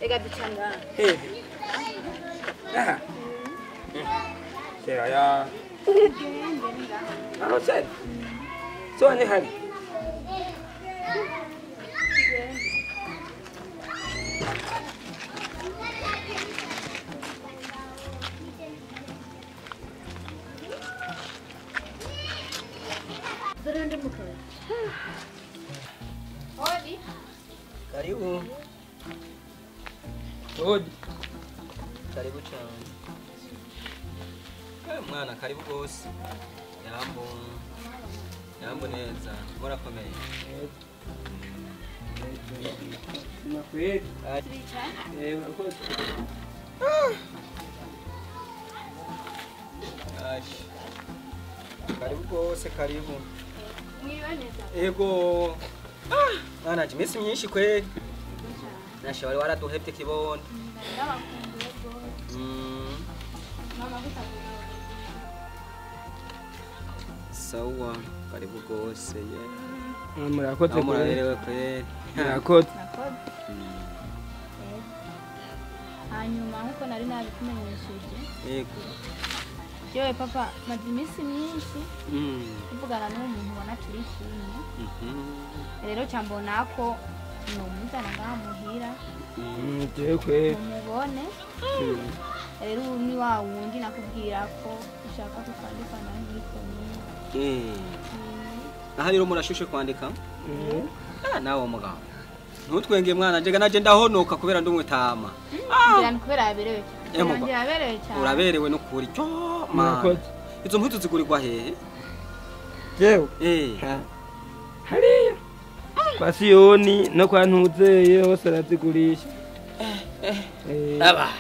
Reka duca ngaha. Hehe. Aha. Sera ya. Tugende ni ngaha. Aho sera. So ni hari. Tugende. Hodi. Karibu. Hodi. Karibu cyane. Mwana karibu gose. Yambo. Yambo neza. Murakomeye. Nakweli. Urakoze. Ashi. Karibu gose, karibu. Mwiriwe neza. Ego. Mwana iminsi myinshi kweli. Nasha wari waraduhebye kibondo. Ndabakumbuye gose. Mama gutakumbuye. Sawa, karibu gose ye. Murakoze muraberewe kweli. Murakoze. Hanyuma nkuko nari nabikumenyesheje. Yego. Yewe papa, maze iminsi myinshi tuvugana n'umuntu ubona turi kumwe. Rero cyambona ko nomuzana ngaha muhira. Jewe kweli. Mubone. Rero ubu ni wa wundi nakubwira ko ushaka kukwandika nawe muri komine. Aha rero murashushe kwandika? Nawe mugabo. Ntutwenge mwana, njega naje ndahonoka kubera ndi umutama. Ngira ni kubera yaberewe cyane. Ngira yaberewe cyane. Uraberewe no kuri cyo mwana. Izo mpuzu zigurirwa hehe? Jewe. Hariya. Kwa Siyoni no kwa Ntuzeye hose arazigurisha. Aba.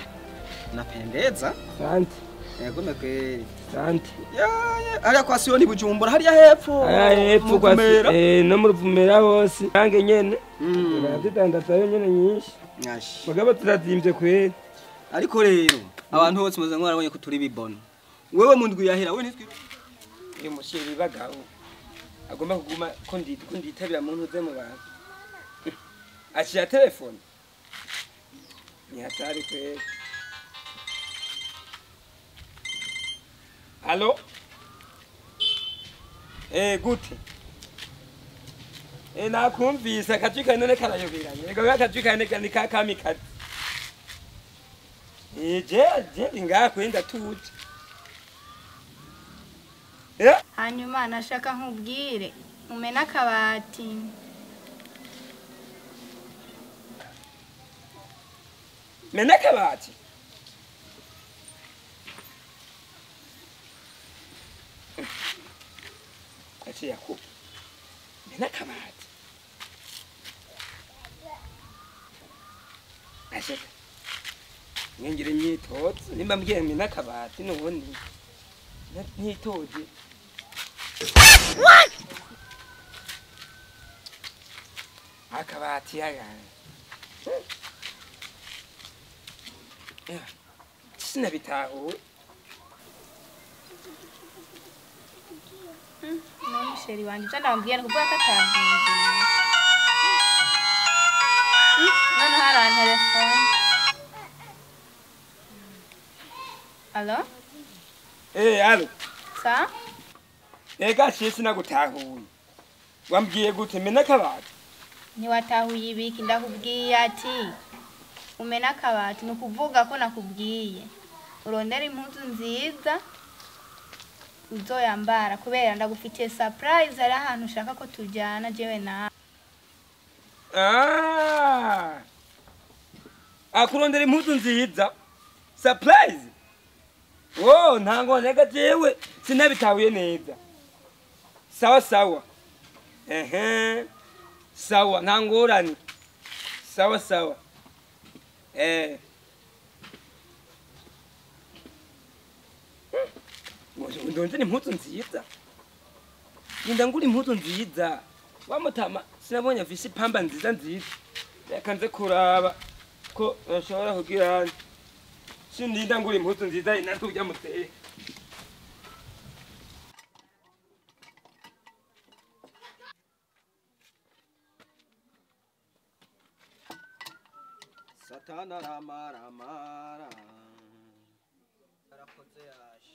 Napendeza. Asante. Yego kweli. Asante. Ya hariya kwa Siyoni Bujumbura hariya hepfo. Hariya hepfo kwa no mu Ruvumera hose. Nange nyene. Barazidandazayo nyene nyinshi. Nyashi. Mugabo turazimbye kweli. Ariko rero abantu bose muze mwarabonye ko turi bibona. Wewe mu ndwi yahera we nitwi. Uyu musheri bagabo agomba kuguma ko nditabira mu ntuze mu bantu. Aciya telefone. Ni hatari kweli. Allo? Gute. Nakumvise akajwi kawe none karayoberanye. Ego akajwi kawe ni ka kamikazi. Je ndi ngaha kwenda tuje. Hanyuma nashaka nkubwire umena akabati. Mena akabati? Achi Yakubu. Mena akabati. Ashe. Ngengire imyitozo nimba mbwiye mena akabati none ntitoje. What? Akabati yaga. Sinabitahuye. No musheri wanje ibyo ndamubwiye ni kuvuga ko atabyumviye. Noneho arantelefone. Allo? Allo. Sa? Ega sinagutahuye. Wambwiye gute mena akabati? Ntiwatahuye ibiki ndakubwiye ati umena akabati ni ukuvuga ko nakubwiye urondera impuzu nziza uzoyambara kubera ndagufitiye surprise ari ahantu ushaka ko tujyana jewe nawe. Akurondera impuzu nziza surprise? Oh, ntango nega jewe sinabitahuye neza. Sawa sawa. Sawa ntangorane. Sawa sawa. Ndonze impuzu nziza. Ngenda ngura impuzu nziza. Wamutama sinabonye afise ipamba nziza nziza. Reka nze kuraba ko nshobora kugira sindinda ngura impuzu nziza natwe byamuteye. Satana ramaramara. Arakoze yaje.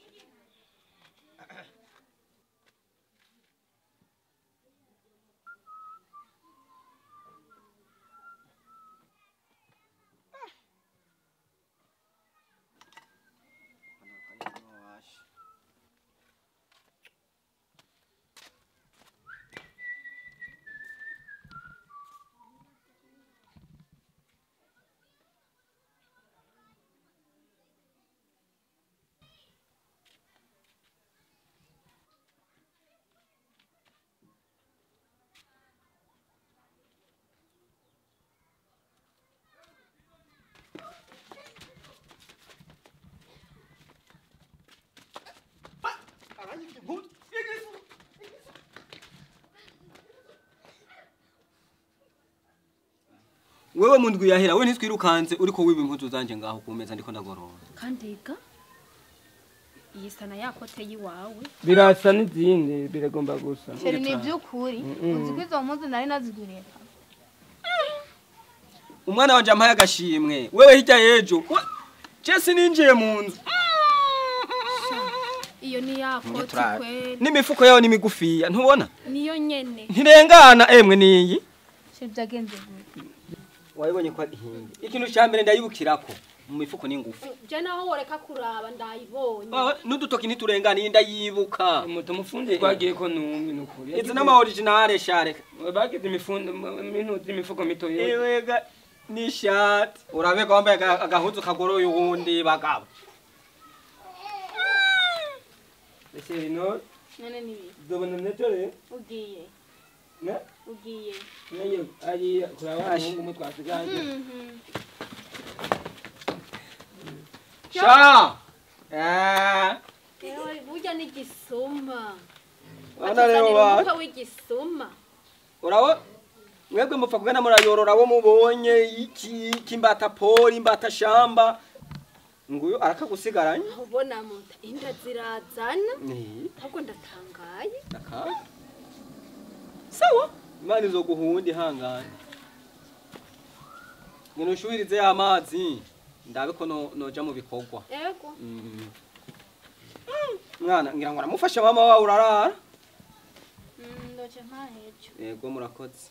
Wewe mu ndwi yahera we ntitwirukanze uriko wiba impuzu zanje ngaho kumeza ndiko ndagorora. Kandi ga iyi sana yakote yiwawe birasa n'izindi biragomba gusa. Chéri ni byukuri uzi ko izo mpuzu nari naziguriye. Umwana wanje ampaye agashimwe wewe hirya yejo Jesse ninjiye mu nzu. Iyo ni yakote kweli. N'imifuko yawe ni migufiya ntubona? Niyo nyene. Ntirengana emwe niyi. Chéri byagenze gute? Wayibonye kwa ihinge. Ikintu cya mbere ndayibukirako mu mifuko ni ngufi. Je naho woreka kuraba ndayibonye. N'udutoki ntiturengana iyi ndayibuka. Umuto mufunde twagiye ko numwe nukuri. Izi nama originale share. Bagize imifundo mintu imifuko mito yewe. Ewega ni shati. Urabega wambaye agahuzu kagoroye uwundi bagabo. Ese no. None ni. Dobona netore. Ugiye. Ne? Ugiye. Nayo ari kuraba umuhungu mutwasigaje. Sha. Ewe burya ni gisuma. Bana rero ba. W'igisuma. Urawo mwebwe mupfa kugana murayorora wo mubonye iki kimbata poli imbata shamba. Nguyo arakagusigaranye. Ubona muta inda zirazana. Ahubwo ndatangaye. Aka. Sawa. Imana izoguhundi hangane. Ngino shuhirize amazi. Ndabe ko noja mu bikorwa. Yego. Mwana ngira ngo aramufasha mama wawe urarara. Ndoce ntahejo. Yego murakoze.